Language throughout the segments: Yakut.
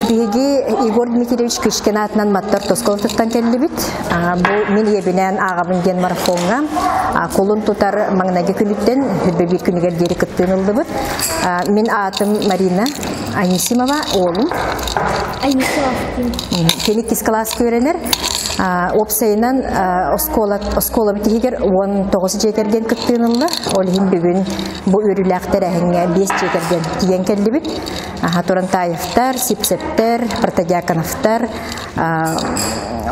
Биһиги Егор Дмитриевич Кычкин аатынан Маттар Тосколотуттан кэллибит. Бу мин ийэбинээн ааҕабын диэн марафоҥҥа кулун тутар маҥнайгы күнүттэн хүрбэ биир күнүгэр диэри кыттыын ыллыбыт. Мин аатым Марина Анисимова, уолум. Кини иккис кылааска үөрэнэр. Уопсайынан оскуола оскуолабыт иһигэр 19 дьиэ кэргэн кыттыын ылла. Ол иһин бүгүн бу үөрүүлээх тэрээһиҥҥэ 5 дьиэ кэргэн тиийэн кэллибит. Турантаевтар, Сипсептэр, Протодьяконовтар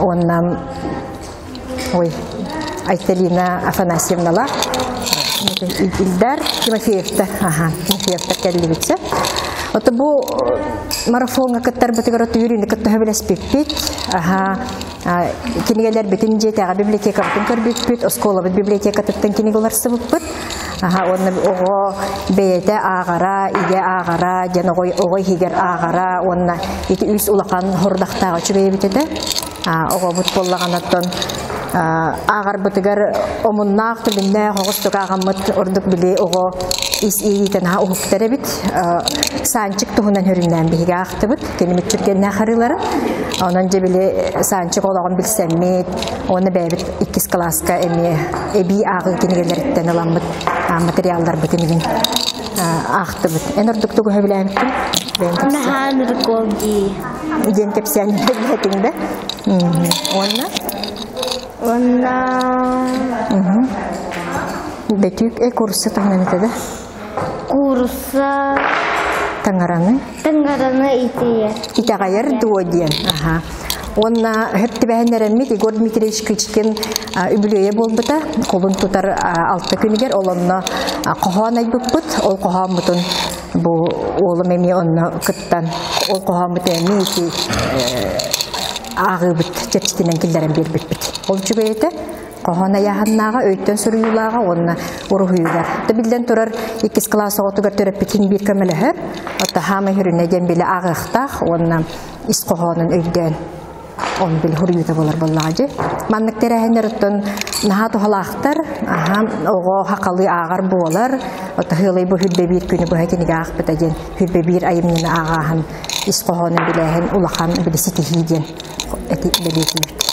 уонна ой, Айталина Афанасьевналаах Ильдар Тимофеевтар, аха, Тимофеевтар кэллибитсэ. Ото бу марафоҥҥа кыттарбытыгар оту үөрүүнү кытта сөбүлэспиппит. Аха, кинигэлэрбитин дьиэтээҕи библиотекабытын көрбүппүт, оскуолабыт библиотекатыттан кинигэ уларсыбыппыт. Аха, уонна оҕо бэйэтэ ааҕара, ийэ ааҕара, диэн оҕо, оҕо иһигэр ааҕара уонна ити үс улахан хордахтаах үчүгэй эбит этэ. Оҕобут буоллаҕына оттон ааҕарбытыгар омуннаах, түбүннээх оҕустук ааҕаммыт ордук били оҕо ис иэйиитин аһа уһуктар эбит. Саанчык туһунан хөрүннээн биһиги аахтыбыт, кини мүччүргэннээх арыыларын. Онон дьэ били Саанчык олоҕун билсэммит, уонна бэйэбит иккис кылааска эмиэ эбии ааҕыы кинигэлэриттэн ыламмыт материалларбытын игин аахтыбыт. Эн ордук тугу сөбүлээбиккин? Наһаа ныркол дии. Диэн кэпсээн билэтиҥ да? Уонна? Уонна... Бөтүүк курса туһунан этэ да? Курса... Таҥараны? Таҥараны итэйэр. Итэҕэйэр дуо диэн. Аха. Уонна хөп түбэһиннэрэммит Егор Дмитриевич Кычкин үбүлүөйэ буолбута. Кулун тутар алта күнүгэр ол онно хоһоон айбыппыт. Ол хоһооммутун бу уолум эмиэ онно кыттан ол хоһооммут эмиэ ити ааҕыыбыт чэрчитинэн киллэрэн биэрбиппит. Ол үчүгэй этэ. Хоһоон айааһыннааҕа, өйтөн суруйуулааҕа уонна уруһуйугар. Да биллэн турар, иккис кылаас оҕотугар төрөппүтүн биир көмөлөһөр. Отто хаамай хүрүнэ диэн билэ ааҕыахтаах уонна ис хоһоонун өйдөөн он били хуруйуута буолар буоллаҕа дьи. Маннык тэрээһиннэр оттон наһаа туһалаахтар, аха, оҕо хахалыы ааҕар буолар, отто хыалай бу хүрбэ биир күнү быһа кинигэ аахпыта диэн хүрбэ биир айымньыны ааҕааһын ис хоһоонун билээһин улахан били ситиһии диэн эти бэлиэтиибит.